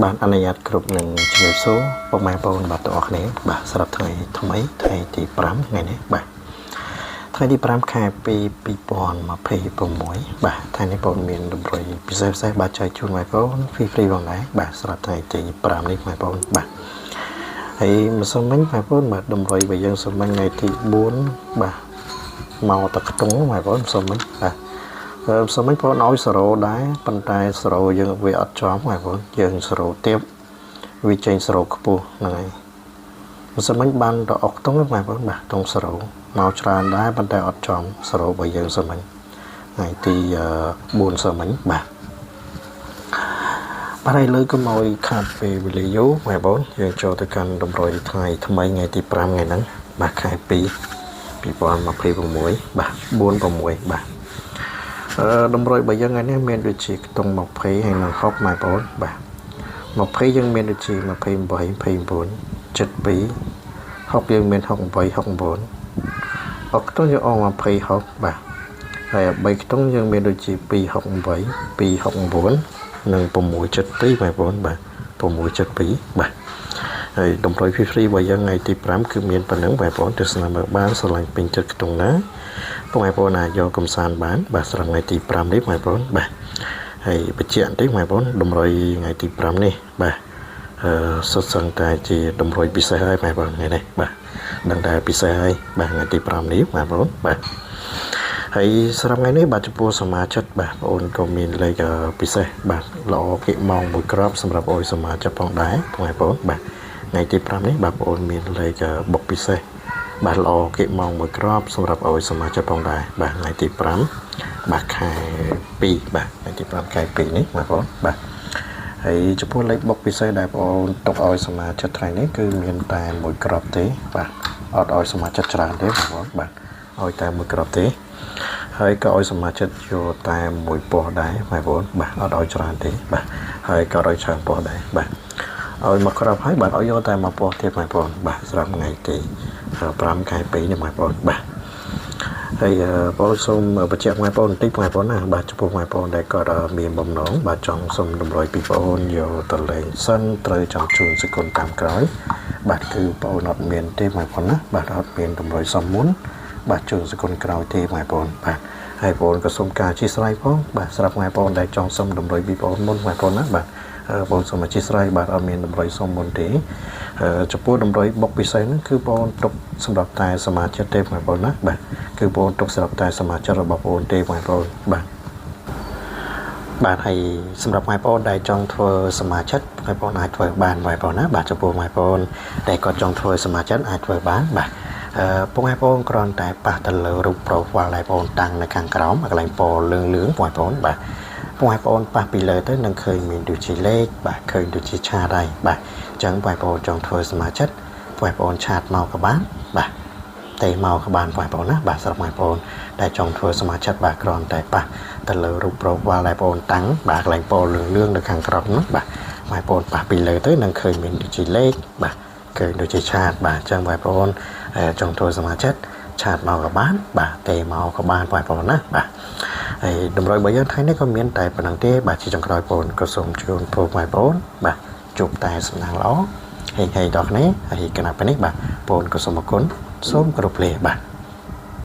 បាទអនុញ្ញាតគ្រប់នឹងជំរាបសួរពុកម៉ែបងប្អូនបាទទាំងអស់គ្នាបាទសម្រាប់ថ្ងៃថ្មីថ្ងៃទី5ថ្ងៃនេះបាទថ្ងៃទី5ខែ2 2026បាទថ្ងៃនេះបងមានតម្រុយពិសេសពិសេសបាទចែកជូនបងប្អូន free free ផងដែរបាទសម្រាប់ថ្ងៃទី5នេះបងប្អូនបាទហើយម្សិលមិញបងប្អូនបាទតម្រុយរបស់យើងម្សិលមិញថ្ងៃទី4បាទមកតខ្ទង់បងប្អូនម្សិលមិញបាទ អឺសមមិញបងឲ្យសរោដែរប៉ុន្តែសរោយើងវាអត់ចំបងប្អូនយើងសរោទៀបវាចេញសរោខ្ពស់ហ្នឹងហើយម្សិលមិញបានទៅអុកតុងបងប្អូនបាទតុងសរោមកច្រើនដែរប៉ុន្តែអត់ចំសរោរបស់យើងសមមិញថ្ងៃទី4សមមិញបាទបាទហើយលើកុំឲ្យខាតពេលវេលាយូរបងប្អូនយើងចូលទៅកាន់តម្រុយថ្ងៃថ្មីថ្ងៃទី5ថ្ងៃហ្នឹងបាទខែ2 2026បាទ46បាទ អឺតម្រុយរបស់យើងថ្ងៃនេះមានដូចជាខ្ទង់20ហើយនិង60បងប្អូនបាទ20យើងមានដូចជា28 29 72 60យើងមាន68 69អខ្ទង់យើងអង26បាទហើយ3ខ្ទង់យើងមានដូចជា268 269និង672បងប្អូនបាទ672បាទហើយតម្រុយ free free របស់យើងថ្ងៃទី5គឺមានប៉ុណ្ណឹងបងប្អូនទស្សនាមើលបានស្រឡាញ់ពេញចិត្តខ្ទង់ណាបងប្អូនអាចយកកំសាន្តបានបាទសម្រាប់ថ្ងៃទី5នេះបងប្អូនបាទហើយបញ្ជាក់បន្តិចបងប្អូនតម្រុយថ្ងៃទី5នេះបាទអឺសុទ្ធសឹងតែជាតម្រុយពិសេសហើយបងប្អូនថ្ងៃនេះបាទដឹងតែពិសេសហើយបាទថ្ងៃទី5នេះបងប្អូនបាទហើយសម្រាប់ថ្ងៃនេះបាទចំពោះសមាជិកបាទបងប្អូនក៏មានលេខពិសេសបាទល្អគិម៉ោងមួយគ្រាប់សម្រាប់អោយសមាជិកផងដែរបងប្អូនបាទថ្ងៃទី5នេះបាទបងប្អូនមានលេខបុកពិសេសបាទល្អគិម៉ោងមួយគ្រាប់សម្រាប់ឲ្យសមាជិកផងដែរបាទថ្ងៃទី5បាទខែ2បាទថ្ងៃទី5ខែ2នេះបងប្អូនបាទហើយចំពោះលេខបុកពិសេសដែលបងប្អូនទុកឲ្យសមាជិកថ្ងៃនេះគឺមានតែមួយគ្រាប់ទេបាទអត់ឲ្យសមាជិកច្រើនទេបងប្អូនបាទឲ្យតែមួយគ្រាប់ទេហើយក៏ឲ្យសមាជិកយកតែមួយប៉ុស្តិ៍ដែរបងប្អូនបាទអត់ឲ្យច្រើនទេបាទហើយក៏ឲ្យច្រើនប៉ុស្តិ៍ដែរបាទឲ្យមកគ្រាប់ហើយបាទឲ្យយកតែមួយប៉ុស្តិ៍ទៀតបងប្អូនបាទសម្រាប់ថ្ងៃទី5ខែ2នេះបងប្អូនបាទហើយបងសូមបញ្ជាក់បងប្អូនបន្តិចបងប្អូនណាបាទចំពោះបងប្អូនដែលគាត់មានបំណងបាទចង់សុំតម្រុយពីបងប្អូនយកទៅលេងសិនត្រូវចាំជូនសគុណតាមក្រោយបាទគឺបងប្អូនអត់មានទេបងប្អូនណាបាទអត់មានតម្រុយសុំមុនបាទជូនសគុណក្រោយទេបងប្អូនបាទហើយបងប្អូនក៏សូមការអធិស្ឋានផងបាទសម្រាប់បងប្អូនដែលចង់សុំតម្រុយពីបងប្អូនមុនបងប្អូនណាបាទបងសូមអធិស្ឋានបាទអត់មានតម្រុយសុំមុនទេចំពោះតម្រុយបុកពិសេសហ្នឹងគឺបងទុកសម្រាប់តែសមាជិកទេបងប្អូនណាបាទគឺបងទុកសម្រាប់តែសមាជិករបស់បងទេបងប្អូនបាទបាទហើយសម្រាប់បងប្អូនដែលចង់ធ្វើសមាជិកបងប្អូនអាចធ្វើបានបងប្អូនណាបាទចំពោះបងប្អូនដែលគាត់ចង់ធ្វើសមាជិកអាចធ្វើបានបាទអឺបងប្អូនគ្រាន់តែប៉ះទៅលើរូប profile ដែលបងតាំងនៅខាងក្រោមកន្លែងពណ៌លឿងលឿងបងប្អូនបាទបងប្អូនប៉ះពីលើទៅនឹងឃើញមានដូចជាលេខបាទឃើញដូចជា chat ហើយបាទអញ្ចឹងបងប្អូនចង់ធ្វើសមាជិកបងប្អូន chat មកក៏បានបាទទេមកក៏បានបងប្អូនណាបាទសម្រាប់បងប្អូនដែលចង់ធ្វើសមាជិកបាទគ្រាន់តែប៉ះទៅលើរូប profile ដែលបងប្អូនតាំងបាទកន្លែងពណ៌លឿងលឿងនៅខាងក្រោមនោះបាទបងប្អូនប៉ះពីលើទៅនឹងឃើញមានដូចជាលេខបាទឃើញដូចជា chat បាទអញ្ចឹងបងប្អូនចង់ធ្វើសមាជិក chat មកក៏បានបាទទេមកក៏បានបងប្អូនណាបាទហើយតម្រុយរបស់យើងថ្ងៃនេះក៏មានតែប៉ុណ្្នឹងទេបាទជាចុងក្រោយបងប្អូនក៏សូមជូនពរបងប្អូនបាទជួបតែសំណាងល្អហេងហេងដល់គ្នាហើយកណ្ណាពេលនេះបាទបងប្អូនក៏សូមអរគុណសូមគោរពលាបាទ។